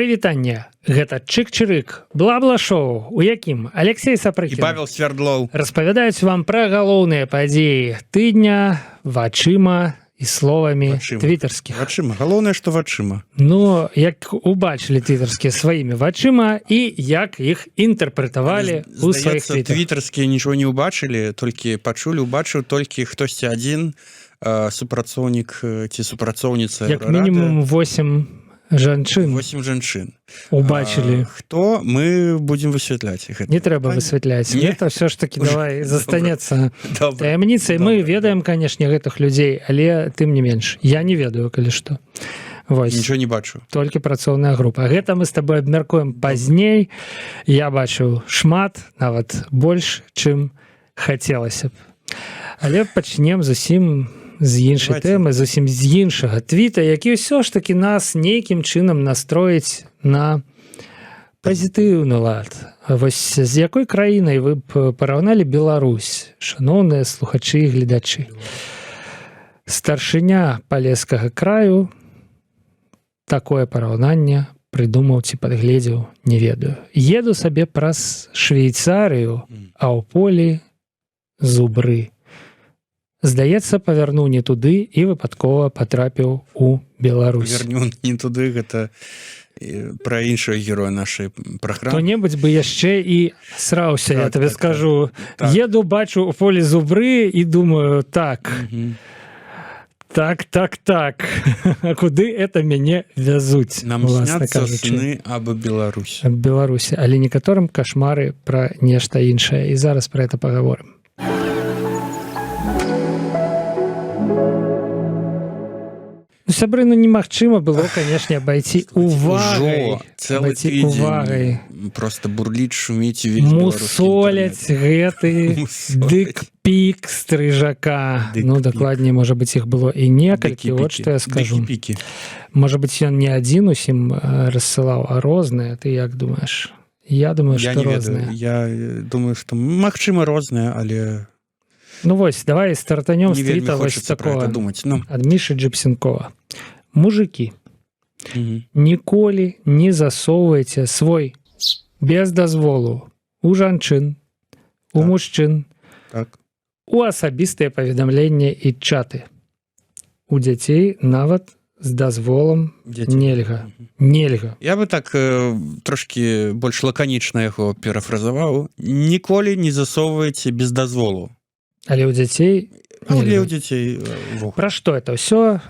Прывітанне, гэта Чык-чырык, бла-бла-шоу, у якім Алексей і Сапрыкін Павел Свердлоў распавядаюць вам пра галоўныя падзеі тыдня вачыма і словамі Вачыма. твітарскіх. Вачыма, галоўнае, што вачыма. Ну, як убачылі твітарскія сваімі вачыма і як іх інтэрпрэтавалі у сваіх Здаецца, твітах. твітарскія нічого не ўбачылі, толькі пачулі. Убачыў толькі хтосьці адзін, супрацоўнік ці супрацоўніца Як мінімум 8 жанчын 8 жанчын убачылі. Хто, мы будзем высвятляць гэта Не трэба пытанне. высвятляць. Не? Гэта все ж таки Уже давай застанецца Добра. таямніцай. Мы Добра. ведаем, канешне, гэтых людзей, але тым не менш я не ведаю, калі што. Вось. Нічого не бачу. Толькі працоўная група. Гэта мы с тобой абмяркуем пазней. Я бачыў шмат, нават больш, чым хацелася б, але пачнем зусім з іншай Давайте. тэмы, зусім з іншага твіта, які ўсё ж таки нас нейкім чынам настроіць на пазітыўны лад. Вось з якой краінай вы б параўналі Беларусь, шаноўныя слухачы і гледачы? Старшыня Палескага краю такое параўнанне прыдумаў ці падгледзеў, не ведаю. Еду сабе праз Швейцарыю, а ў полі зубры. Здаецца, павярнуў не туды і выпадкова патрапіў у Беларусь. Верню не туды — гэта пра іншага героя нашай праграмы. Хто-небудзь бы яшчэ і сраўся, я табе скажу. Еду, бачу у полі зубры і думаю: так, так, а куды это мяне вязуць? Нам Уласна сняцца кажучы. сны аб Беларусь. Аб Беларусі, але некаторым кашмары пра нешта іншае, і зараз про это паговорым. Ну, сябры, ну немагчыма было, канешне, абайці увагай, Ужо цэлы абайці тыдзень увагай. просто бурліць, шуміць увесь беларускі Мусоляць гэты інтэрнэт. Мусоляць. дык-пік Стрыжака. Ну, Дык-пік. дакладней, можа быць, іх было і некалькі. Вот Дыкі-пікі. что я скажу: Дыкі-пікі. можа быць, ён не адзін усім рассылаў, а розныя. Ты як думаешь? Я думаю, Я что не ведаю. розныя. Я думаю, что магчыма, розныя, але Ну вось, давай стартанём з не вельмі твіта вось хочацца про такого это думаць. Ну, ад Мішы Джипсенкова: «Мужики, ніколі не засоўвайце свой без дазволу у жанчын, у мужчын, у асабістыя паведамленні і чаты. У дзяцей нават з дазволам Дзяцей. нельга, нельга». Я бы так трошки больш лаканічна яго перафразаваў: ніколі не засоўваеце без дазволу. Але ў дзяцей Ну, нельга. для ў дзяцей увогуле. Пра што это ўсё?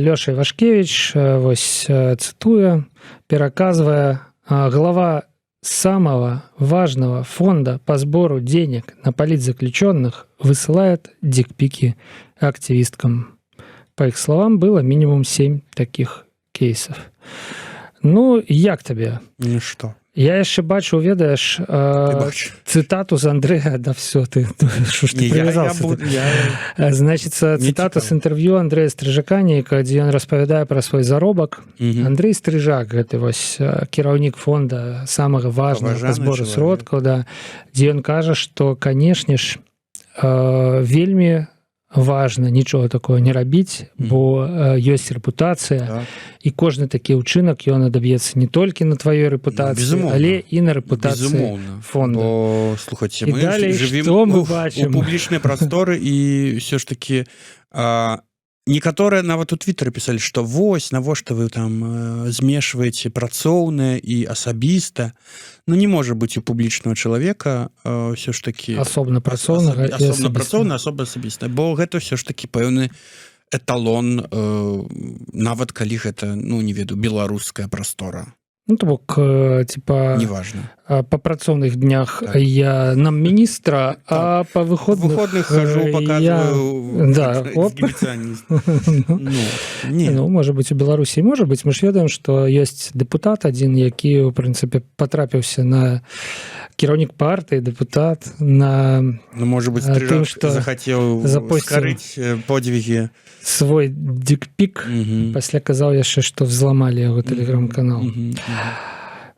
Лёша Івашкевич, вось цытуе, пераказвае: «Глава самого важного фонда по сбору денег на политзаключенных высылает дикпики активисткам. По их словам, было минимум 7 таких кейсов». Ну, як табе? Ну что? Я яшчэ бачу, ведаеш, Ты бачыш? цытату з Андрэя. Да все, ты що ж ты Не, я прывязался? Значится, Мне цытата з цікава. інтэрв'ю Андрэя Стрыжака нейкага, дзе ён распавядае пра свой заробак. Андрей Стрыжак, гэты вось кіраўнік фонда самага важного па Паважаны збору чалавек. сродкаў, да, дзе ён кажа, што, канешне ж, вельмі важна нічога такое не рабіць, бо ёсць рэпутацыя, і кожны такі ўчынак, ён адаб'ецца не толькі на тваёй рэпутацыі, Безумоўна. але і на рэпутацыі Безумоўна. фонда. Бо, слухайте, І мы далей жывем што мы у бачым? публічнай прасторы, і все ж таки некаторыя нават у твиттары пісалі, что вось навошта вы там змешваеце працоўнае і асабіста. Ну, не можа быць у публічнага чалавека все ж таки Асобна працоўнага і асобна асабістага. працоўна, асоба асабіста, бо гэта все ж таки пэўны эталон, нават калі гэта, ну, не ведаю, беларуская прастора. Ну, то бок, типа, Неважно. Па працоўных днях я нам міністра, а па выходных Выходных хожу, показываю Да, оп. эксгибиционист. Ну, Ну, не. Ну, можа быть, у Беларусі можа быть. Мы ж ведаем, что ёсць дэпутат адзін, які у прынцыпе патрапіўся на, кіраўнік партыі, дэпутат, на Ну, может быть, тым, Стрыжак што захотел запосціў скарыць подвиги. свой дикпік. Пасля казаў яшчэ, што взломали яго тэлеграм-канал.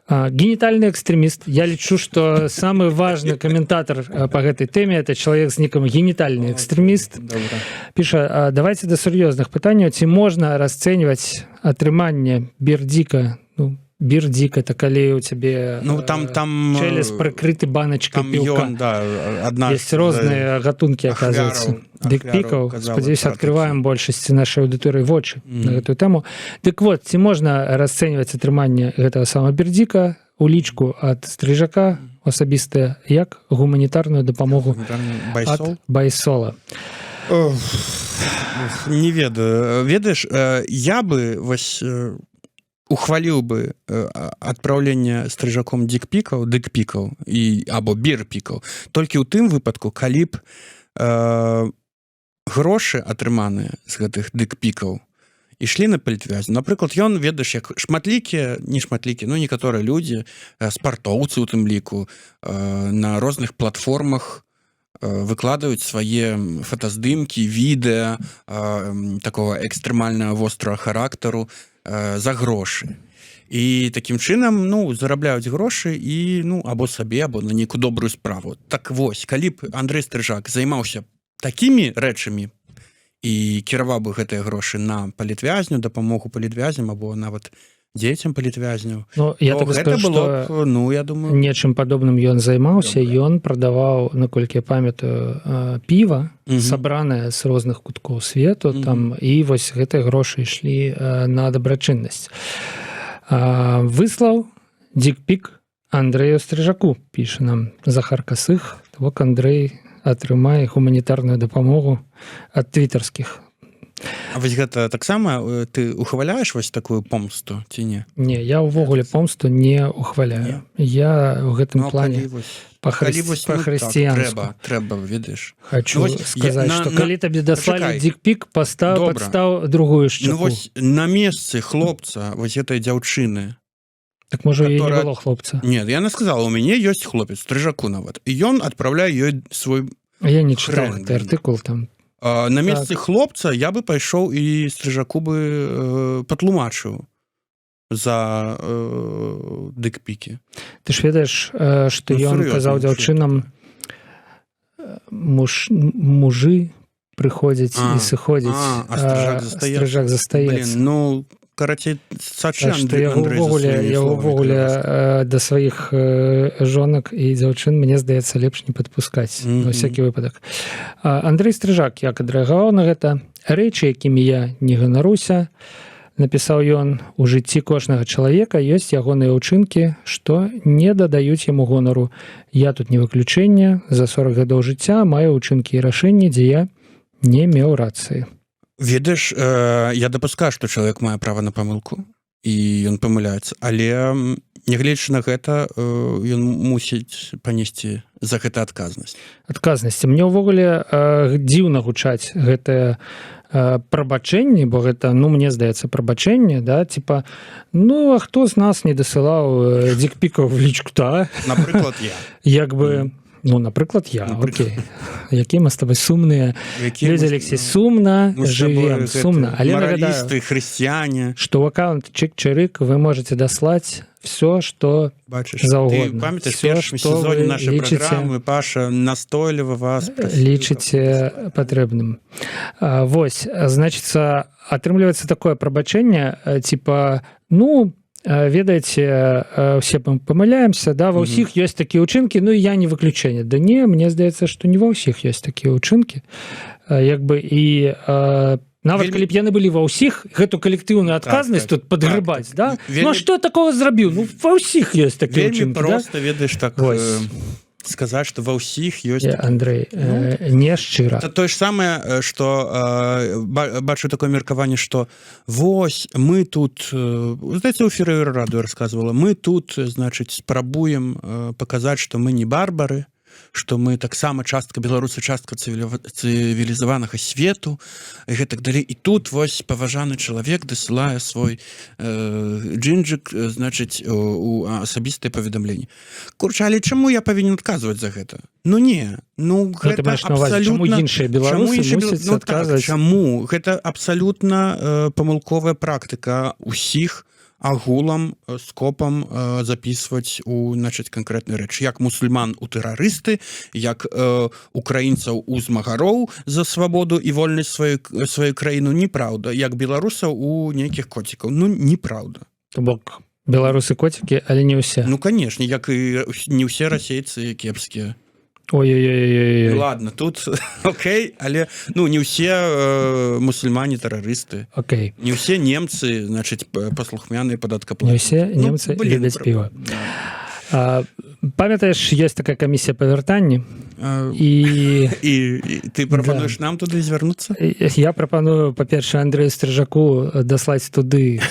Генітальны экстрэміст. Я лічу, что самы важны каментатор по гэтай тэме — это чалавек з нікам «Генітальны экстрэміст». Добра. Піша: «Давайте да сур'ёзных пытанняў. Ці можна расцэньваць атрыманне бердзіка, ну, Beer dick — это калі у цябе Ну, там чэлес прыкрыты баначкай там піўка. Ён, да, одна Есть розныя гатункі, оказывается, дыкпікаў. Спадзяюсь, открываем большасці нашай аўдыторыі вочы на гэтую тэму. Дык вот, ці можна расцэньваць атрыманне гэтага самого бердзіка у лічку ад Стрыжака асабістая як гуманітарную дапамогу Байсол? ад Байсола? Ох, не ведаю. Ведаеш, я бы вось ухваліў бы адпраўленне Стрыжаком дыкпікаў і або бірпікаў толькі ў тым выпадку, калі б грошы, атрыманыя з гэтых дыкпікаў, ішлі на палітвязю. Напрыклад, ён, ведаеш, як шматлікія, не шматлікі, ну, некаторыя людзі, спартоўцы у тым ліку, на розных платформах выкладаюць свае фотаздымкі, відэа такого экстрэмальна вострага характару за грошы і такім чынам, ну, зарабляюць грошы і, ну, або сабе, або на нейкую добрую справу. Так вось, калі б Андрей Стрыжак займаўся такімі рэчамі і кіраваў бы гэтыя грошы на палітвязню, дапамогу палітвязням або нават дзецям палітвязняў, Ну, я то так гэта скажу, было что б, ну, я думаю, нечым падобным ён займаўся. Добра. Ён прадаваў, наколькі я памятаю, піва, сабранае з розных куткоў свету, там, і вось гэтыя грошы ішлі на дабрачыннасць. Выслаў дикпік Андрею Стрыжаку, піша нам Захар Касых. Бок Андрей атрымае гуманітарную дапамогу ад твітарскіх. А вось гэта таксама ты ухваляеш вось такую помсту ці не? Не, я ўвогуле помсту не ухваляю. Я ў гэтым Ну, а плане калі вось, па калі вось, ну, так, па-хрысціянску трэба, ведаеш. хочу Ну, вось я сказаць, что калі табе даслалі Пачакай. дикпік, пастаў, Добра. падстаў другую шчаку. Ну вось, на месцы хлопца вось этой дзяўчыны, Так можа, яе не которая было хлопца. Нет, яна сказала: «У мяне ёсць хлопец», Стрыжаку нават, і ён адпраўляе ёй свой Я не чытаў хрен, гэты блин. артыкул там. На месцы хлопца я бы пайшоў і Стрыжаку бы патлумачыў за дыкпікі. Ты ж ведаеш, што Ну, ён сур'ёзна, казаў ну, што дзяўчынам: мужы прыходзяць і сыходзяць, а Стрыжак застаецца. Стрыжак застаецца. Блин, ну, карацей, сачы, Так што Андрей, яго Андрей, за ўвогуле сваімі яго словамі, ўвогуле калі ласка. Да сваіх жонак і дзяўчын, мне здаецца, лепш не падпускаць на всякий выпадак. Андрей Стрыжак як адрэагаваў на гэта? «Рэчы, якімі я не ганаруся, — напісаў ён, — у жыцці кожнага чалавека ёсць ягоныя ўчынкі, што не дадаюць яму гонару. Я тут не выключэнне. За 40 гадоў жыцця маю ўчынкі і рашэнні, дзе я не меў рацыі». Ведаеш, я дапускаю, што чалавек мае права на памылку і ён памыляецца, але, нягледзячы на гэта, ён мусіць панесці за гэта адказнасць. Адказнасці. Мне ўвогуле дзіўна гучаць гэтае прабачэнні, бо гэта, ну, мне здаецца, прабачэнне, да, типа: «Ну а хто з нас не дасылаў дикпікаў в личку то?» Напрыклад, я. Як бы, ну, напрыклад, я. Напрыклад. Окей, які мы с тобой сумныя Які людзі, мы- Алексей, сумна мы з табой жывем, гэты, сумна. Але нагадаю, маралісты, хрысціяне. что ў аккаунт Чык-Чырык вы можете даслаць все, что Бачыш, заўгодна. ты памятаеш, Всё, першым што сезоне вы нашай лічыце- праграмы Паша настойліва вас прасіў, лічыце патрэбным. Вось, значится, атрымліваецца такое прабачэнне, типа: «Ну, ведаеце, все мы памыляемся, да, ва ўсіх ёсць такія ўчынкі, ну і я не выключэнне». Да не, мне здаецца, что не ва ўсіх ёсць такія ўчынкі. Як бы і нават калі б яны былі ва ўсіх, гэту калектыўную адказнасць тут падгрыбаць, да. Ну а что я такого зрабіў? Ну, ва ўсіх ёсць такія Вельмі ўчынкі, да? просто, ведаеш, так Вось. Сказаць, что ва ўсіх ёсць Андрей, Ну, не шчыра. Это тое ж самае, что бачу такое меркаванне, что вось мы тут, здаецца, у эфіры радыё рассказывала, мы тут, значыць, спрабуем паказаць, что мы не барбары, что мы таксама частка, беларусы частка цывілізаванага свету і гэтак далей. І тут вось паважаны чалавек дасылае свой джинджик, значыць, у асабістае паведамленне. Курча, але чаму я павінен адказваць за гэта? Ну не, ну, Ну, ты гэта маеш на ўвазе, чаму абсалютна іншыя беларусы іншыя мусяць ну, так, адказваць? чаму? Гэта абсалютна памылковая практыка усіх агулам, скопам записываць у, значыць, канкрэтную рэч, як мусульман у тэрарысты, як украінцаў у змагароў за свабоду і вольнасць сваю краіну. Неправда. Як беларусаў у нейкіх коцікаў. Ну, неправда. То бок Беларусы коцікі, але не ўсе. Ну, конечно, як і не ўсе расейцы кепскія. Ой-ой-ой. Ладно, тут окей, але, ну, не ўсе мусульмане тэрарысты. Не ўсе немцы, значит, паслухмяныя Не падаткаплатнікі. ўсе немцы Ну, блин, любяць піва. Памятаеш, ёсць такая камісія па вяртанні і І ты прапануеш нам туды звярнуцца? Я прапаную, па-першае, Андрею Стрыжаку даслаць туды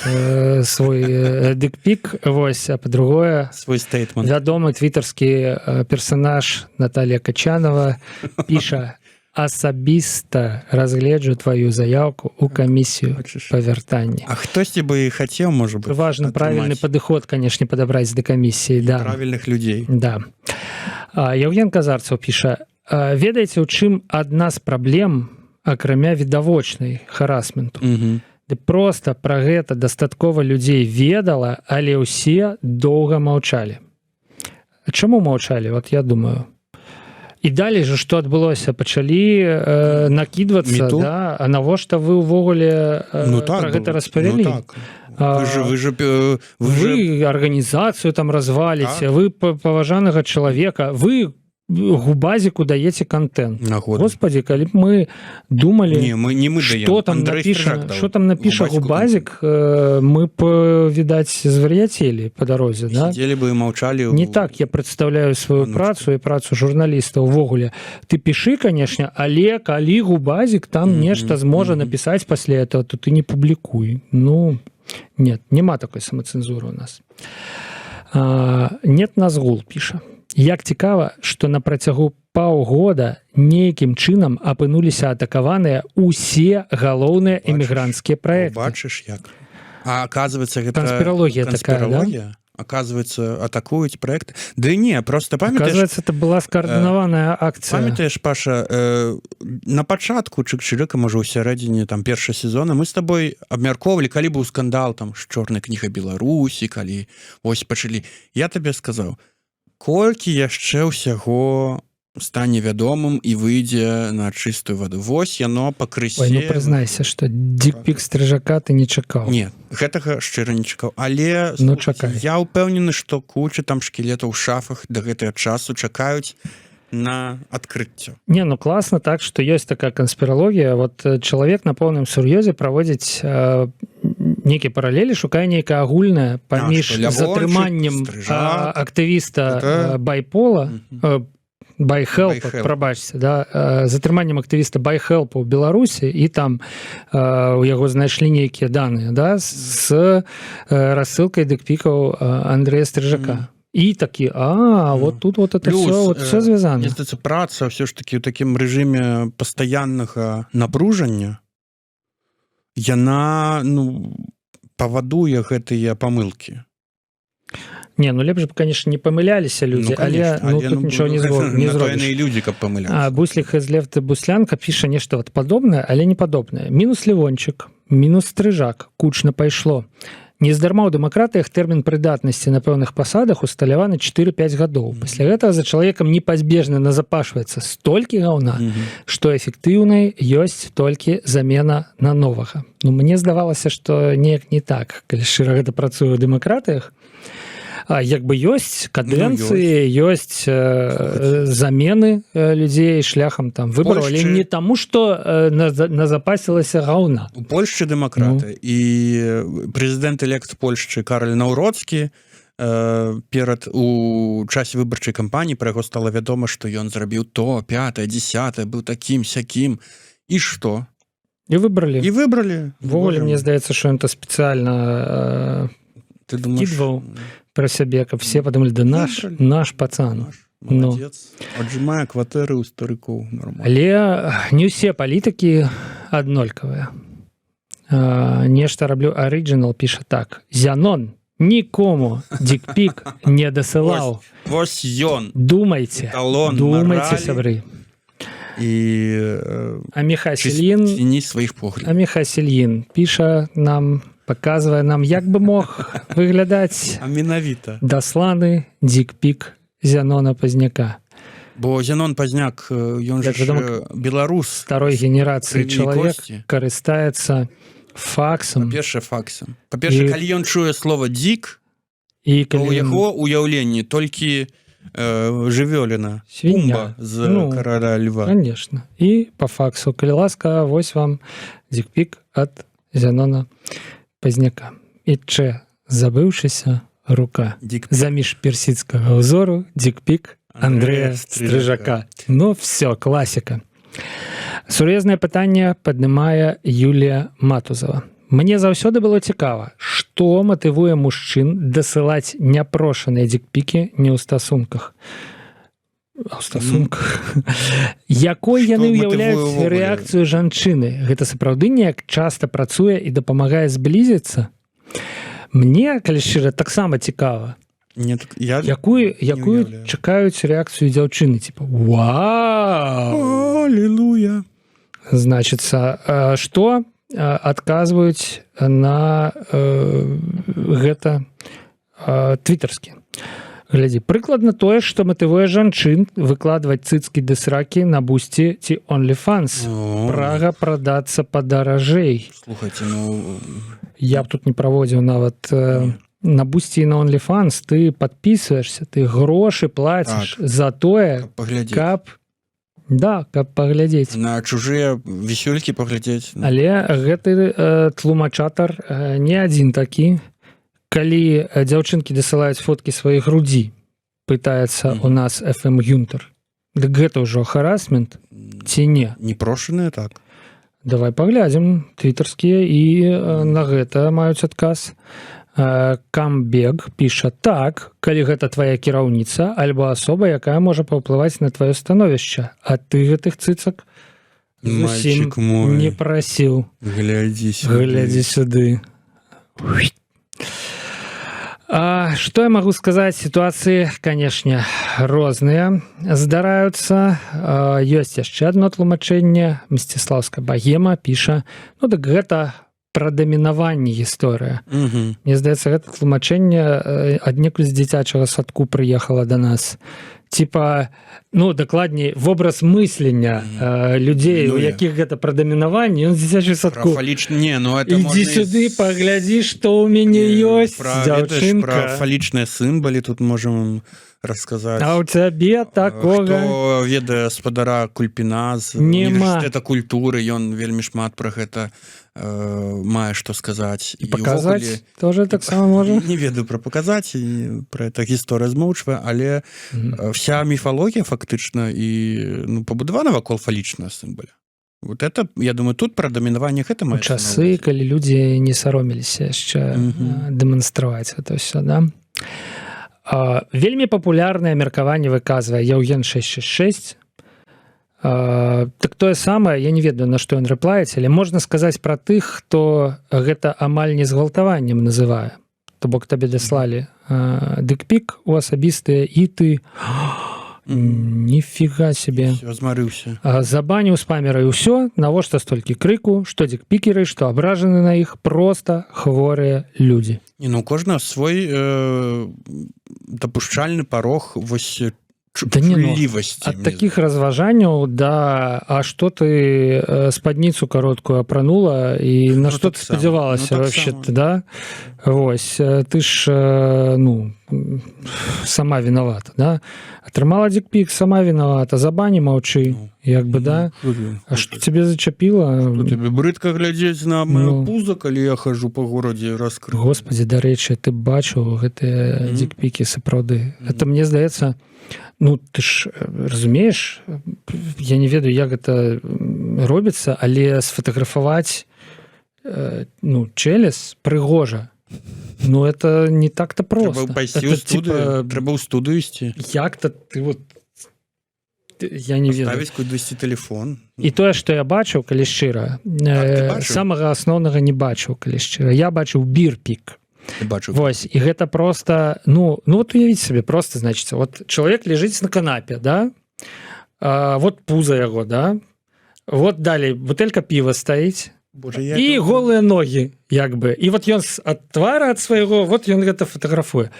свой дыкпік, вось, а па-другое, свой стейтмент. Вядомы твітарскі персонаж Наталья Качанова піша: «Асабіста разгледжу твою заявку у камісію Бачыш? па вяртанні». А хтосьці бы хацеў, можа быть, Важно правильный атрымаць падыход, конечно, падабраць да камісіі, да. правильных людзей. Да. Яўген Казарцаў піша: «Ведаеце, у чым адна з праблем, акрамя відавочнай харасменту? Ды просто пра гэта дастаткова людзей ведала, але ўсе доўга маўчалі». А чаму маўчалі? Вот я думаю, і далей же что адбылося? Пачалі накідвацца. Мету? Да, а навошта вы ўвогуле Ну так пра гэта было. распавялі? Ну, так. Вы же Вы арганізацыю там разваліце, Так. вы паважанага чалавека, вы Губазіку даеце контент. Нагоду. Господи, калі б мы думали, Не, мы не, мы что даем. там Андрей напіша, Стрыжак даў что там напіша Губазіку. Губазік, мы б, відаць, звар'яцелі по дарозе, да? Сидели бы и молчали. Не так я представляю сваю Паночку. працу і працу журналіста увогуле. Ты пішы, конечно, але калі Губазік там нешта зможа напісаць пасля этого, то ты не публікуй. Ну нет, няма такой самацэнзуры у нас. Нет, Назгул піша: «Як цікава, что на працягу паўгода нейкім чынам апынуліся атакаваныя усе галоўныя Бачыш? эмігранцкія праекты». Бачыш як? А оказывается, гэта Канспіралогія такая, да? канспіралогія. Оказывается, атакуюць проект. Да не, просто памятаеш, Оказывается, это была скаардынаваная акцыя. Памятаеш, Паша, на пачатку Чык-Чырыка, можа, ў сярэдзіне там першага сезона, мы с тобой абмяркоўвалі, калі быў скандал там з Чорнай кніга Беларусі, калі ось пачалі, я табе сказаў, колькі яшчэ ўсяго стане вядомым і выйдзе на чыстую ваду. Вось яно пакрысе. Ой, ну прызнайся, что дикпік Стрыжака ты не чакаў. Не, гэтага шчыра не чакаў, але Ну, слухайце, чакай. я ўпэўнены, што куча там шкілетаў у шафах да гэтага часу чакаюць на адкрыццё. Не, ну класна так, что ёсць такая канспіралогія. Вот чалавек на поўным сур'ёзе праводзіць нейкія паралелі, шукае нейкае агульнае паміж што Лявончык, затрыманнем Стрыжак. актывіста Это- Байпола, Байхелпа, Байхелп. прабачце, да, затрыманнем актывіста Байхелпа ў Беларусі, і там у яго знайшлі нейкія даныя, да, з рассылкай дыкпікаў Андрея Стрыжака. І такі: а вот тут вот это Плюс, все, вот все звязана. Мне здаецца, праца ўсё ж таки ў такім рэжыме пастаяннага напружання, яна, ну, павадуе гэтыя памылкі. Не, ну лепш б, конечно, не памыляліся людзі, Ну, але, конечно, ну, тут нічого не на то зробіш. яны і людзі, каб памыляцца. А Буслік Хезлефт Буслянка піша нешта вот падобнае, але не падобнае: «Мінус Лявончык, мінус Стрыжак, кучна пайшло. Нездарма ў дэмакратыях тэрмін прыдатнасці на пэўных пасадах усталяваны 4-5 гадоў. Пасля гэтага за чалавекам непазбежна назапашваецца столькі гаўна, што эфектыўнай ёсць толькі замена на новага». Ну, мне здавалася, што неяк не так, калі шчыра, гэта працуе ў дэмакратыях. А як бы ёсць кадэнцыі, ну, ёсць замены людзей шляхам там выбараў, але не таму, што назапасілася гаўна. У Польшчы дэмакраты, ну, і прэзідэнт элект Польшчы Караль Наўроцкі, перад у часе выбарчай кампаніі пра яго стала вядома, што ён зрабіў то, пятое, десятое, быў такім сякім, і што? І выбралі. І выбралі. Увогуле, мне здаецца, что это спецыяльна Ты думаешь? кідваў пра сябе, каб все подумали: да наш, Выбралі. наш пацан. Наш. Молодец. Отжимае кватэры ў старыкоў, нормально. Але не ўсе палітыкі аднолькавыя. Нешта раблю Оригинал піша так: «Зянон нікому дикпік не дасылаў». Вось ён Думайце, талон думайце, маралі сябры. І А Михасельін не сваіх поглядаў. А Михасельін піша нам, показвае нам, як бы мог выглядаць А менавіта дасланы дикпік Зянона Пазняка. Бо Зянон Пазняк, ён Як ж вядома, беларус старой генерацыі крыві і чалавек, косці. карыстаецца факсам. Па-першае, факсам. Па-першае, І- калі ён чуе слова «дзік» І У калі яго уяўленні толькі жывёліна. Свіння. Пумба з Ну, «Караля Льва». Конечно. І по факсу, калі ласка, вось вам дикпік ад Зянона Пазняка. І че забыўшыся рука Дик заміж персідскага ўзору дикпік Андрея Стрыжака. Ну все, класіка. Сур'ёзнае пытанне паднымае Юлія Матузова. Мне заўсёды было цікава, што матывуе мужчын дасылаць няпрошаныя дикпікі не ў стасунках. А ў стасунках. Якой Што яны матывуе ўяўляюць ўвогуле? рэакцыю жанчыны? Гэта сапраўды неяк часта працуе і дапамагае зблізіцца? Мне, калі шчыра, таксама цікава. Не, так я Якую уяўляю. чакаюць рэакцыю дзяўчыны, типа: «Вау!» Аллилуйя. Значыцца, что адказваюць на гэта твітарскі? Глядзі, прыкладна тое, што матывуе жанчын выкладваць цыцкі ды сракі на Бусці ці OnlyFans: О, прага прадацца падаражэй. Слухайте, ну Я б тут не праводзіў нават. На Бусці і на OnlyFans ты подписываешься, ты грошы плаціш Так. за тое, паглядзець. каб, да, каб паглядзець. На чужыя вісюлькі паглядзець. Але гэты тлумачатар не адзін такі. Калі дзяўчынкі дасылаюць фоткі сваіх грудзі, пытаецца у нас FM Юнтер, дык гэта ўжо харасмент ці не? Непрошаная, так. Давай паглядзім твітарскія і на гэта маюць адказ. Камбег піша: так, калі гэта твоя кіраўніца альбо асоба, якая можа паўплываць на твоё становішча, а ты гэтых цыцак зусім Мальчик мой, не прасіў. Глядзі сюды. Глядзі сюды. А, что я могу сказать? Ситуации, конечно, розныя здараюцца. Ёсць яшчэ одно тлумачэнне. Мсціслаўска Багема піша: ну дык гэта пра дамінаванне гісторыя. Мне здаецца, гэта тлумачэнне аднекуль з дзіцячага садку прыехала да нас, типа, ну, дакладней, вобраз мыслення людзей, Ну, у я. якіх гэта пра дамінаванне, ён з дзіцячага садку. Не, ну это Ідзі можна і сюды, паглядзі, што ў мяне ёсць, пра, ведаеш, дзяўчынка. пра фалічныя сімвалы тут можем расказаць. А у цябе такога Хто ведае спадара Кульпіна з Нема. універсітэта культуры, ён вельмі шмат пра гэта мае што сказаць. І паказаць тоже таксама можа. Не ведаю пра паказаць, і пра это гісторыя змоўчвае, але вся міфалогія фактычна і, ну, пабудавана вакол фалічнага сімваля. Вот это, я думаю, тут пра дамінаванне гэта У маецца на часы, ўвазе. калі людзі не саромеліся яшчэ дэманстраваць это все, да. Вельмі папулярнае меркаванне выказвае Яўген 666. Так тое самае, я не ведаю, на што ён рэплаіць, але можна сказаць пра тых, хто гэта амаль не згвалтаваннем называе. То бок табе даслалі дыкпік у асабістыя, і ты: «Ніфіга себе!» Всё, змарыўся. Забаніў спамера, і ўсё. Навошта столькі крыку? Што дикпікеры, што абражаны на іх, просто хворыя людзі. Не, ну, у кожнага свой дапушчальны парог вось Да не, ну, чуллівасці, ад мне таких разважанняў да: «А что ты спадніцу кароткую апранула і на Ну, что так ты само. спадзявалася?» Ну, так Вообще само. Да, вось ты ж ну, сама виновата, да, атрымала дикпік, сама виновата, забані, маўчы. Ну, Як бы, да. Ну, что А что тебе зачапіла? Что тебе брыдка глядзець на маё Ну. пузо, калі я хожу по горадзе раскрыт? Господи, дарэчы, ты бачыў гэтыя дикпікі? Сапраўды, это, мне здаецца, ну, ты ж разумееш, я не ведаю, як гэта робіцца, але сфотаграфаваць ну, чэлес прыгожа, ну, это не так-то просто. Трэба пайсці Это, ў студыю, типа, трэба ў студыю ісці. Як-то ты вот, я не ведаю. Ставіць кудысьці телефон. І тое, што я бачыў, калі шчыра, Так, ты бачыў? самага асноўнага не бачыў, калі шчыра, я бачыў бірпік. Ты бачыў? Вось, і гэта просто, ну вот уявіць сабе просто, значит, вот чалавек лежыць на канапе, да, вот пузо яго, да, вот далей бутэлька піва стаіць. Боже, я І голыя ногі, як бы, і вот ён ад твара ад свайго, вот ён гэта фатаграфуе.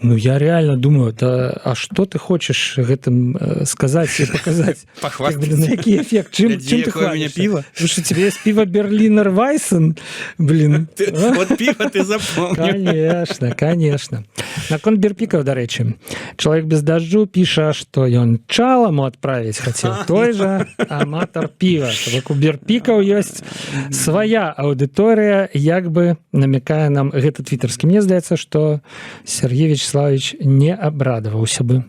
Ну, я реально думаю, да, а что ты хочешь гэтым сказать и показать? Похвастаться. Які эффект? Чым ты меня пиво? Слушай, тебе есть пиво Берлинер Вайсен? Блин. Ты, вот пиво ты запомнил. Конечно, конечно. Наконт берпікаў, дарэчы, чалавек без дажджу піша, што ён чаламу адправіць хацеў, той жа аматар піва. То бок у берпікаў ёсць свая аўдыторыя, як бы намякае нам гэты твітарскі. Мне здаецца, што Сергей Вячеславович не абрадаваўся бы.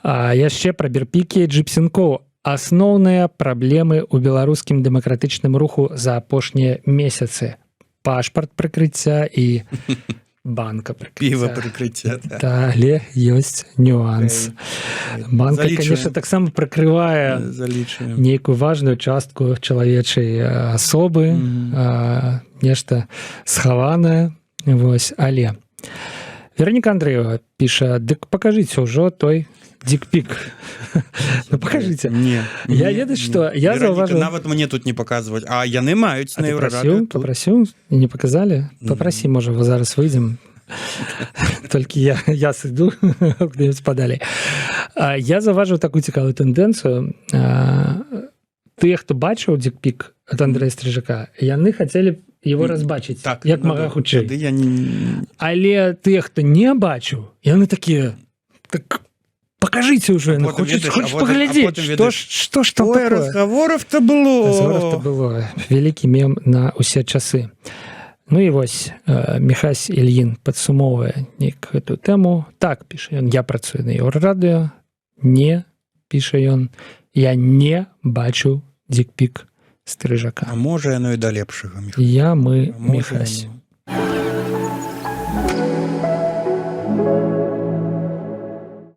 А яшчэ пра берпікі Джипсенко. Асноўныя праблемы ў беларускім дэмакратычным руху за апошнія месяцы: пашпарт прыкрыцця і банка. Піва прыкрыцця. Да, але ёсць нюанс. Банка, конечно, таксама прыкрывае нейкую важную частку чалавечай асобы, нешта схаванае. Вось, але Вероніка Андреева піша: «Дык пакажыце ўжо той дикпик». Ну, покажите. Не. Я ведаць, что я заўважыў. Нават мне тут не показывать, а яны маюць. На Еўрарадыё попросіў, не показали. Попроси, можа, вы зараз выйдзем, толькі я сыду падалі. Я заўважыў такую цікавую тэндэнцыю: тыя, хто бачыў дикпик от Андрея Стрыжака, яны хацелі его разбачыць так як ну, мага хутчэй. Я не. Але тыя, хто не бачыў, яны такія: «Так покажите уже». Ну, хочешь поглядеть, что ж там. Разговоров-то было. Разговоров-то было. Вялікі мем на усе часы. Ну і вось Михась Ільін падсумоўвае неяк гэтую тэму. Так, піша ён, я працую на Еўрарадыё. Не, піша ён, я не бачу дикпик Стрыжака. А можа, яно і да лепшага. Я мы Михась.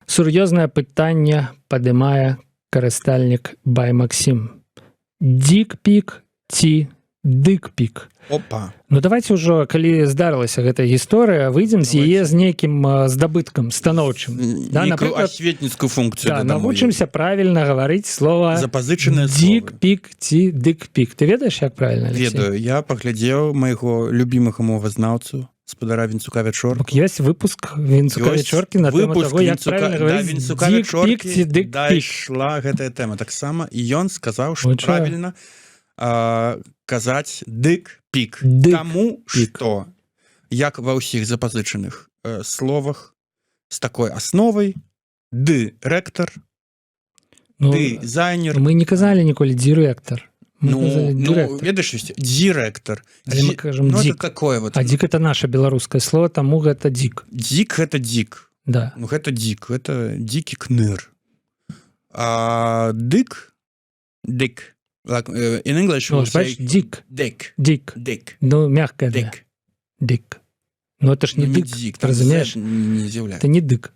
Сур'ёзнае пытанне падымае карыстальнік Бай Максім: дикпик ці дыкпік? Опа. Ну, давайте ўжо, калі здарылася гэтая гісторыя, выйдзем з яе з нейкім здабыткам станоўчым. Да, напрыклад, асветніцкую функцыю. Да, навучымся правильно гаварыць слова запазычанае. Дикпик ці дыкпик. Ты ведаеш, як правильно? Ведаю, я паглядзеў майго любімага мовазнаўцу спадара Вінцука Вячор. Ёсць выпуск Вінцука Вячоркі на выпуск таго, як да, Вінцука Вячоркі дайшла гэтая тэма таксама, і ён сказаў, что правильно казаць дык-пік, таму что, як ва ўсіх запазычаных словах з такой асновай, дырэктар, ну, дызайнер. Мы не казалі ніколі дырэктар. Ну, ведаеш, директор. Мы кажем, ну, такое вот. А дик — это наше беларускае слово, таму гэта дик. Дик — это дик. Да. Ну, гэта дик, это дзікі кныр, а дык, дык, like, in English. Ну, say, дик. Дик. Дик. Дик. Ну, мягкое. Дик. Дик. Но это ж не, ну, дык, дик, разумеешь? Не з'яўляецца. Это не дык.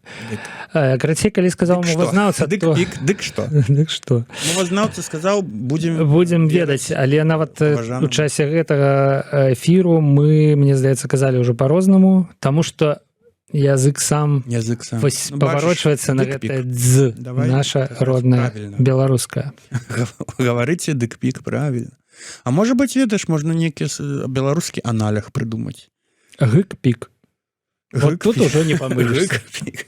Карацей, калі сказал мовазнаўца, дык, то пік, дык что? Дык что? Мовазнаўца сказал, будем будем ведаць, але нават у часе гэтага эфіру мы, мне здаецца, казалі ўжо по-рознаму, таму что язык сам язык сам вось, ну, паварочваецца на гэтае дз. Давай, наша родная беларуская. Гаварыце дык-пік правильно. А можа быть, ведаеш, можна нейкі беларускі аналог прыдумаць. Гык-пік. Вот тут уже не памылішся. Гык-пік.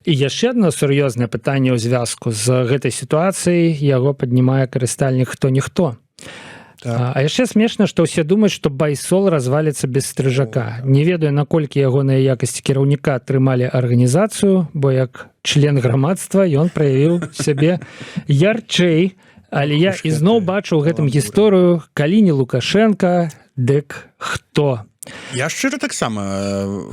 І яшчэ одно сур'ёзнае пытанне ў звязку з гэтай сітуацыяй, яго паднімае карыстальнік хто ніхто. Так. А яшчэ смешна, што ўсе думаюць, што Байсол разваліцца без Стрыжака. Не ведаю, наколькі ягоныя якасці кіраўніка атрымалі арганізацыю, бо як член грамадства ён праявіў сябе ярчэй, але я Ох уж ізноў гэтая бачу ў гэтым каламбура. гісторыю: калі не Лукашенко, дык хто? Я шчыра таксама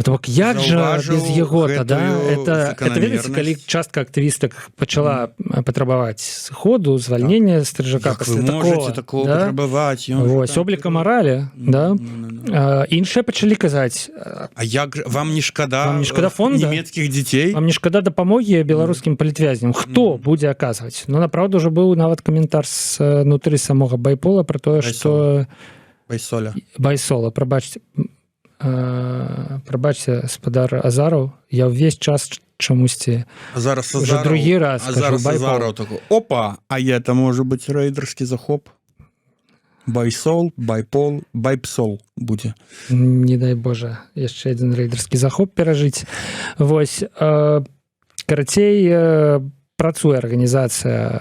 То бок як жа заўважыў без яго да? гэтую Это ведаеце, калі заканамернасць. Частка актывістак пачала патрабаваць сыходу, звальнення Стрыжака Як пасля вы можете такого, такого да? патрабаваць? Ён жа Вось, там обліка маралі, да? Ну-ну-ну. Іншыя пачалі казаць: А як жа- вам не шкада Вам не шкада фонда? нямецкіх дзяцей? Вам не шкада дапамогі беларускім палітвязням? Хто Мгм. будзе аказваць? Ну, направду уже быў нават каментар з нутры самога Байпола про тое, Байсола. что Байсоля. Байсола, прабачце, прабачце, спадар Азараў, я ўвесь час чамусьці А зараз уже Азараў- другі раз а кажу зараз Байпол. Азараў такой: опа, а я, это можа быть рэйдерскі захоп. Байсол, байпол, байпсол будзе. Не дай Божа яшчэ один рэйдерскі захоп перажыць. Вось, карацей, працуе арганізацыя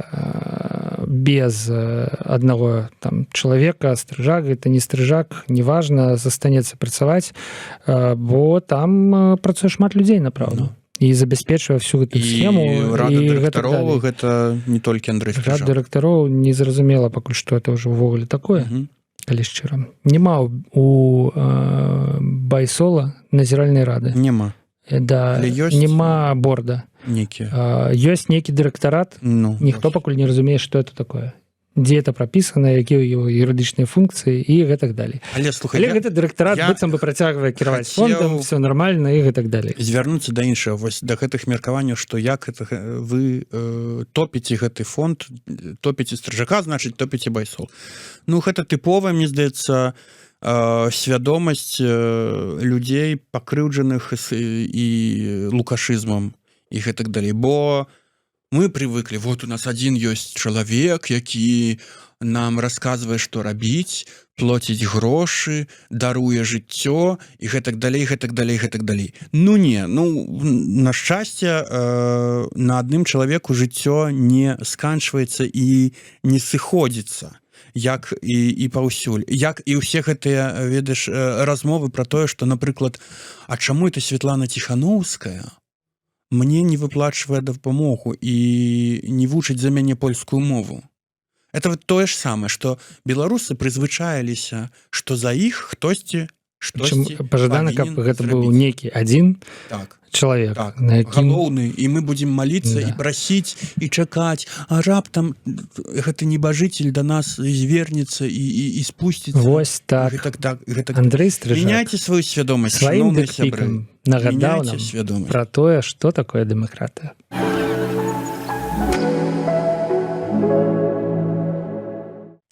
без аднаго там чалавека. Стрыжак это не Стрыжак, неважно, застанецца працаваць, бо там працуе шмат людзей, направду, ну, і забяспечвае всю гэтую схему. Дырэктароў, гэта не толькі Андрей. Дырэктароў, незразумела пакуль, что это ўжо ўвогуле такое. Калі шчыра, няма у Байсола назіральнай рады. Няма. Да, ёсць, няма борда. Некі ёсць нейкі дырэктарат. Ну, ніхто пакуль не разумее, что это такое, дзе это прапісана, якія его юрыдычныя функцыі і гэтак далей. Але слухай, але гэты дырэктарат быццам бы працягвае кіраваць фондам, все нормально і гэтак далей. Звярнуцца да іншага, вось да гэтых меркаванняў, што як это вы топіце гэты фонд, топіце Стрыжака, значыць, топіце Байсол. Ну, гэта тыповая, мне здаецца, свядомасць людзей, пакрыўджаных і лукашызмам і гэтак далей, бо мы привыкли: вот у нас один ёсць чалавек, які нам рассказывае, что рабіць, плоціць грошы, даруе жыццё і гэтак далей, гэтак далей, гэтак далей. Ну не, ну, на шчасце, на адным чалавеку жыццё не сканчваецца і не сыходзіцца, як і паўсюль, як і ўсе гэтыя, ведаеш, размовы про тое, что, напрыклад, а чаму это Светлана Тихановская мне не выплачвае дапамогу і не вучыць за мяне польскую мову? Это вот тое ж самае, что беларусы прызвычаіліся, что за іх хтосьці пажадана, каб гэта быў нейкі один так чалавек, так, на якім галоўны, і мы будем молиться і прасіць, і чакаць, а раптам гэты небажыцель до нас звернецца і спусціць. Вось так. Так, гэта Андрей. Меняйте сваю свядомасць, сваім сябры, нагадаў нам свядомасць про тое, что такое дэмакратыя.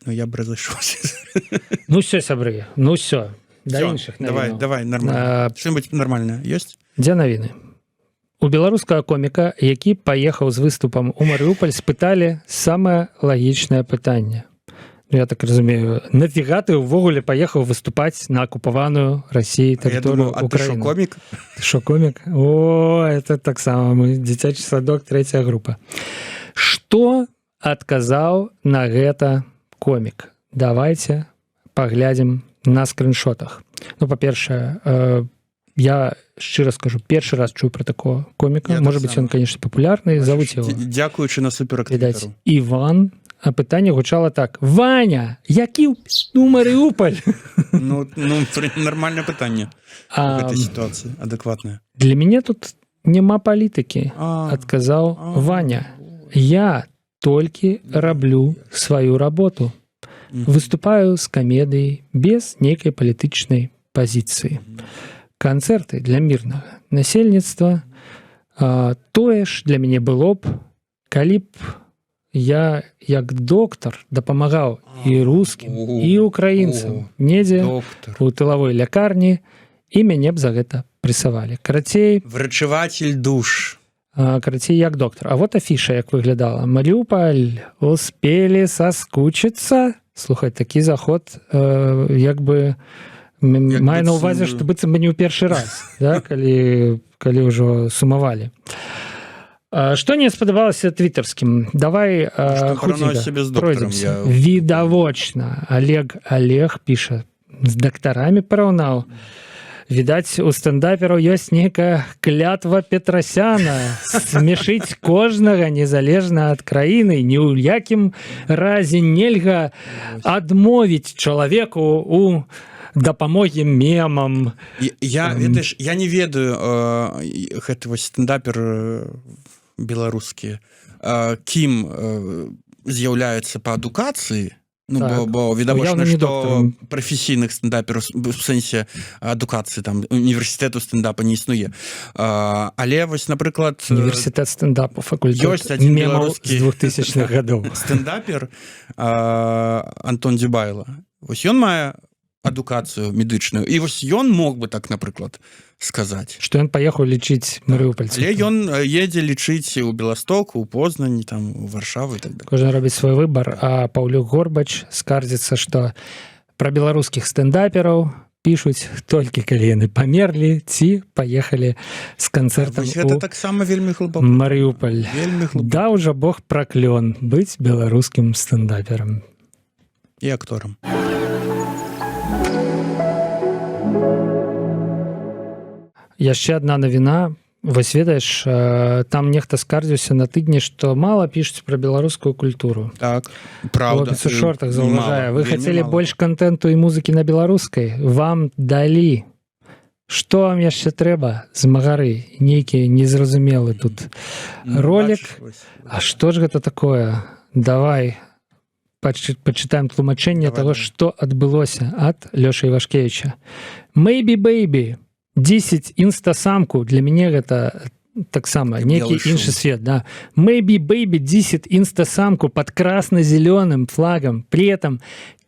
Ну, я б разышоўся. Ну все, сябры, ну все, да іншых. Давай, давай, нормально, что-нибудь нормально есть. Дзе навіны? У беларускага коміка, які паехаў з выступам у Марыуполь, спыталі самае лагічнае пытанне. Ну, я так разумею, нафіга ты ўвогуле паехаў выступаць на акупаваную Россией тэрыторыю Украіны? Комік? Шо, комік? О, это таксама мы, дзіцячы садок, третья група. Что адказаў на гэта комік? Давайте паглядзім на скриншотах. Ну, па-першае, я шчыра скажу, першы раз чую про такого коміка. Я может быть, таксама. Он, конечно, популярны, зовут его Дзякуючы на супер. Відаць, Іван. А пытанне гучала так: «Ваня, які ў пізду Марыуполь?» Ну, нормальное пытанне А, этой ситуации, адэкватная. «Для мяне тут няма палітыкі», А, адказаў а, Ваня. «Я толькі раблю сваю работу, выступаю з камедыяй без нейкай палітычнай пазіцыі, канцэрты для мірнага насельніцтва. Тое ж для мяне было б, калі б я як доктар дапамагаў і рускім, і украінцам недзе Доктор. у тылавой лякарні, і мяне б за гэта прэсавалі». Карацей, Врачеватель душ. Карацей, як доктор. А вот афіша як выглядала: «Мариуполь, успели соскучиться?» Слухай, такі заход, як бы Як мае на быццам увазе, бы што быццам бы не ў першы раз, да, калі ўжо сумавалі. Што не спадабалася твітарскім? Давай Што параўнаць хуценька сябе з доктарам, пройдземся. я Відавочна. Олег піша: «З дактарамі параўнаў. Відаць, у стэндапераў ёсць нейкая клятва Петрасяна смешыць кожнага незалежна ад краіны. Ні ў якім разе нельга адмовіць чалавеку у дапамогі мемам». Я ведаеш, я не ведаю, гэты вось стендапер беларускі, кім з'яўляецца па адукацыі. Ну, бо відавочна, Яўна не што доктарам. прафесійных стендапераў в сэнсе адукацыі, там, універсітэту стендапа не існуе. Але вось, напрыклад, Універсітэт стендапу, факультэт ёсць адзін мемаў беларускі з 2000-х гадоў. стендапер, Антон Дзюбайла. Вось ён мае Адукацыю медычную. І вось ён мог бы так, напрыклад, сказаць. Что ён паехаў лічыць марыупальцаў. Але ён едзе лічыць у Беласток, у Познані, там, у Варшаву и так далее. Кожан робіць свой выбар. А Паўлюк Горбач скардзіцца, что пра беларускіх стэндапераў пішуць толькі калі яны памерлі ці паехалі з канцэртам. Вось гэта таксама вельмі глыбока. Марыуполь. Вельмі глыбока. Даў жа Бог праклён быць беларускім стэндаперам. І акторам. Яшчэ одна навіна. Вось ведаеш, там нехта скардзіўся на тыдні, што мала пішуць пра беларускую культуру. Так, правда. Хлопец у шортах заўважае: Мала, вы вельмі хацелі мала. больш кантэнту і музыкі на беларускай, вам далі. Что вам яшчэ трэба, змагары? Нейкі незразумелы тут Ну, ролик. бачыш, вось. А что ж гэта такое? Давай пачытаем тлумачэнне Давай, того, давай. что адбылося, ад Лёша Івашкевича. Maybe Baby 10 інстасамку. Для мяне гэта таксама Белы нейкі шум. іншы свет, да. Maybe Baby 10 инстасамку под красно-зеленым флагом, при этом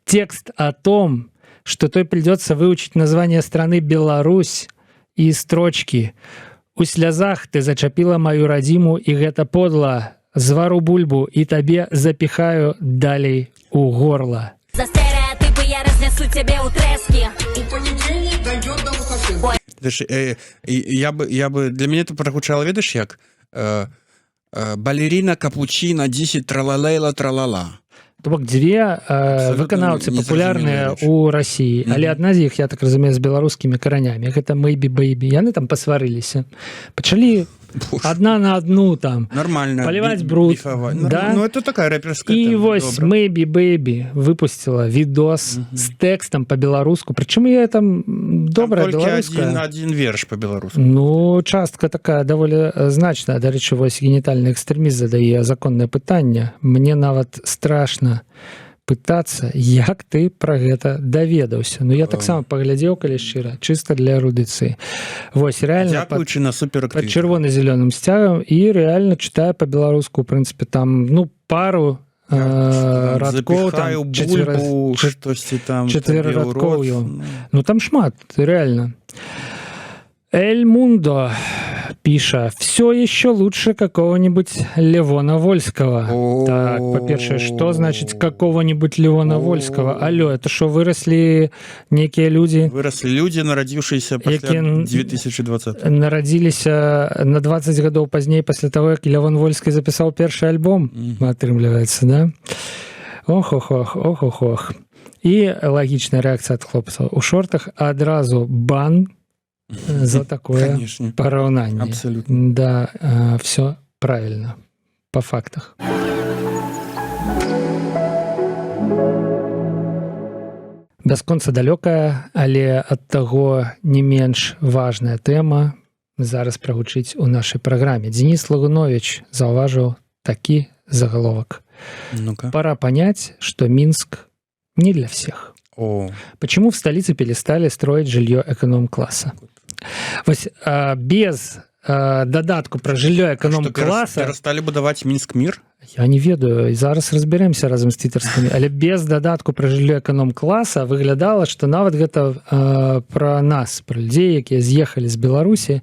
текст о том, что той придется выучить название страны Беларусь и строчки: «У слязах ты зачапіла мою радзіму, і гэта подла, звару бульбу і табе запихаю далей у горла». За стереотипы я разнесу тебе у трески. У понедельник дойдет до Лукашенко. Ты ж, і я бы для мяне это прагучала, ведаеш як: балерина капучина 10 тралалейла тралала. То бок дзве Абсолютно выканаўцы незразумелая папулярныя рэч. у России, але адна з іх, я так разумею, з беларускімі каранямі, гэта Maybe Baby, яны там пасварыліся, пачалі Боже. одна на одну там Нормально. поливать бруд. Біфаваць. Да? Ну, это такая рэперская І тэма, вось добра. Maybe Baby выпустила видос с тэкстам по-беларуску, прычым я там Там добрая толькі беларуская. один верш по-беларуску. Ну, частка такая даволі значная. Дарэчы, вось генітальны экстрэміст задае законнае пытанне: «Мне нават страшна пытацца, як ты пра гэта даведаўся». Ну, я таксама паглядзеў, калі шчыра, чыста для эрудыцыі. Вось реально пад, Дзякуючы на супер пад чырвона-зялёным сцягам і реально чытае по-беларуску. У прынцыпе, там, ну, пару радкоў там, бульбу, штосьці там табе ў рот. чацверарадкоўю. Ну, Ну, там шмат реально. Эль Мундо піша: «Все еще лучше какого-нибудь Левона Вольского». Так, па-першае, что значит «какого-нибудь Левона Вольского»? Алло, это что, выросли некія люди, Выраслі людзі, нарадзіўшыся пасля 2020. Нарадзіліся на 20 гадоў пазней пасля того, як Левон Вольскі запісаў першы альбом, атрымліваецца, да? Ох, ох, ох, ох, ох, ох. І лагічная рэакцыя ад хлопцаў у шортах: адразу бан за такое Конечно. параўнанне. Абсолютно. Да, все правильно по фактах. Бясконца далёкая, але ад таго не менш важная тэма зараз прагучыць у нашай праграме. Денис Лагунович заўважыў такі загаловак: Ну-ка. «Пора понять, что Минск не для всех». О. Почему в столице перестали строить жилье эконом-класса? Вось, без дадатку про жыллё эконом-класса. Перасталі будаваць Мінск мір? Я не ведаю, і зараз разберемся разам з твітарскімі, але без дадатку пра жыллё эканом-класа выглядала, что нават гэта пра нас, пра людзей, якія з'ехалі з Беларусі.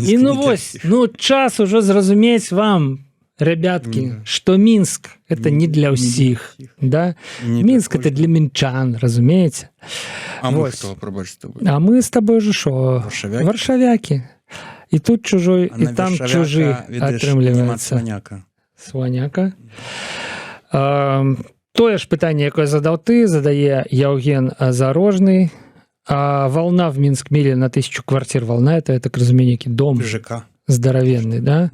І ну вось, ну, час ужо зразумець вам, ребятки, что Мінск — это не для ўсіх, да. Мінск — это для мінчан, разумееце? А мы Вось. хто, прабач, з тобой? А мы с тобой же шо? Варшавякі? Варшавякі. І тут чужой, А і на там варшавяка, чужы, ведаеш, няма атрымліваецца. сваняка. Сваняка. Тое ж пытанне, якое задаў ты, задае Яўген Зарожны: а волна в Минск мире на 1000 квартир? Волна — это, я так разумею, некі дом ЖК. здаравенны, да?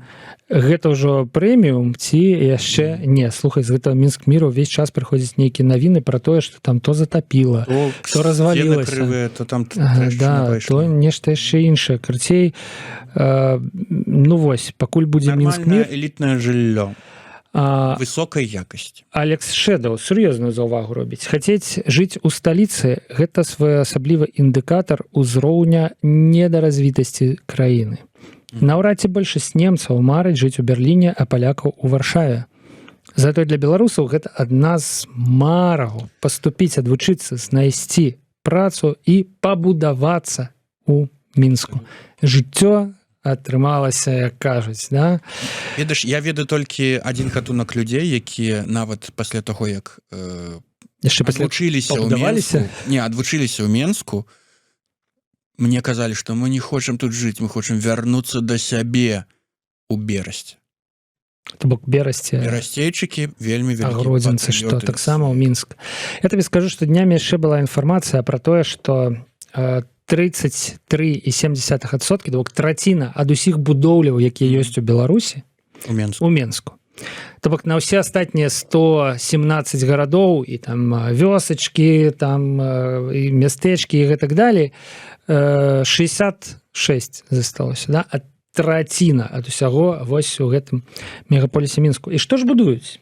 Гэта ўжо прэміум ці яшчэ не? Слухай, з гэтага Мінск міру увесь час прыходзяць нейкія навіны про тое, что там то затапіла, То то развалілася. сцены крывыя, то там Ага, трэшчына да, пайшла. то нешта яшчэ іншае. Карцей, ну вось, пакуль будзе Мінск Нармальнае мір. элітнае жыллё А, высокай якасці. Алекс Шэдаў сур'ёзную заўвагу робіць: хацець жыць у сталіцы — гэта своеасаблівы індыкатар узроўня недаразвітасці краіны. Наўрад ці большасць немцаў марыць жыць у Берліне, а палякаў у Варшаве. Затое для беларусаў гэта адна з мараў: паступіць, адвучыцца, знайсці працу і пабудавацца у Мінску. Жыццё атрымалася, як кажуць, да? Ведаеш, я ведаю толькі адзін гатунак людзей, якія нават пасля таго, як яшчэ пасля адвучыліся ў пабудаваліся? Менску, не адвучыліся ў Менску, мне казалі, што мы не хочам тут жыць, мы хочам вярнуцца да сябе у Берасць. То бок Берасці. Берасцейчыкі вельмі вялікія Гродзенцы, што патрыёты. Таксама ў Мінск. Я табе скажу, што днямі яшчэ была інфармацыя пра тое, што 33,7%, то бок траціна ад усіх будоўляў, якія ёсць у Беларусі, у Менску. У Менску. То бок на ўсе астатнія 117 гарадоў і там вёсачкі, там і мястэчкі і гэтак далей, 66 засталося, да? А траціна ад усяго вось у гэтым мегаполісе Мінску. І што ж будуюць?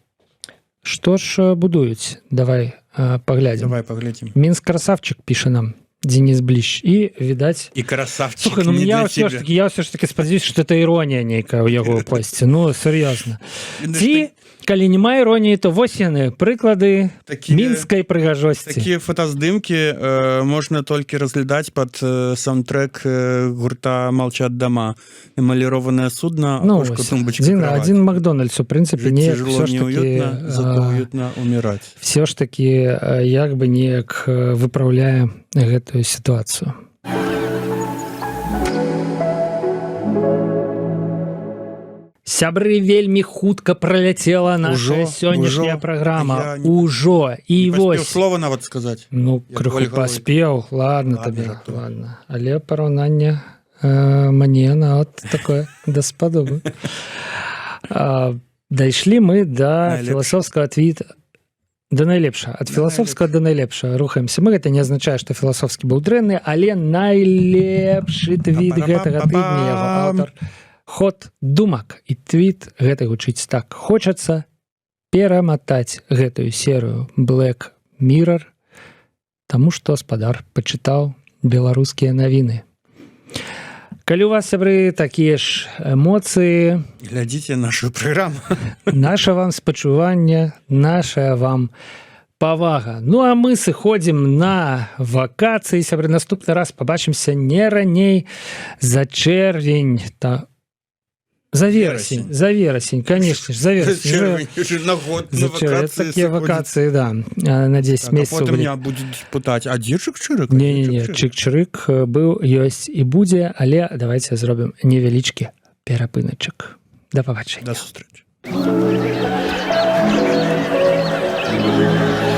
Што ж будуюць? Давай паглядзім. Давай паглядзім. Мінск красавчик, піша нам Денис Бліщ, і відаць І красавчик Слухай, ну не я для ўсё ж тебя. таки, я ўсё ж таки спадзяюсь, что это іронія нейкая ў яго посце. Ну сур'ёзна, ці калі няма іроніі, то вось яны, прыклады мінскай прыгажосці. Такія фотаздымкі можна толькі разглядаць под саундтрек гурта «Молчат дома»: «Эмалированное судно», Ну, «Окошко, вось, тумбочка, адзін, кровать». адзін Макдональдс у прынцыпе Жить не тяжело, все ж таки, неуютно, зато уютно умирать. Все ж таки як бы неяк выпраўляе гэтую сітуацыю. Сябры, вельмі хутка праляцела наша Ужо, сённяшняя ужо. праграма. Я не- Ужо і Не паспеў вось слова нават сказаць. Ну, Я крыху Ольга Ольга. паспеў, ладно, Ладно, табе. жартую. Ладно, але параўнанне мне нават такое даспадобы. Дайшлі мы да Найлепш. філасофскага твіта, да найлепша, ад Да філасофскага да найлепшага рухаемся мы. Гэта не азначае, што філасофскі быў дрэнны, але найлепшы твіт гэтага тыдня, яго аўтар Ход думак, і твіт гэты гучыць так: «Хочацца пераматаць гэтую серыю Black Mirror, таму што спадар пачытаў беларускія навіны». Калі у вас, сябры, такія ж эмоцыі, Глядзіце нашу праграму. Наша вам спачуванне, наша вам павага. Ну а мы сыходзім на вакацыі, сябры. Наступны раз побачымся не раней за чэрвень, та за верасень, Верасень. за верасень, конечно ж, за верасень. Чэрвень уже на год на За чэрвень. вакацыі Такія сыходзіць. вакацыі, да, на 10 Так, а месяцаў потым былі. меня будуць пытаць: «А дзе Чык-Чырык? А не дзе не не Чык-Чырык?» Чык-Чырык быў, ёсць і будзе, але давайте зробім невялічкі перапыначак. Да пабачэння. Да сустрэчы. Thank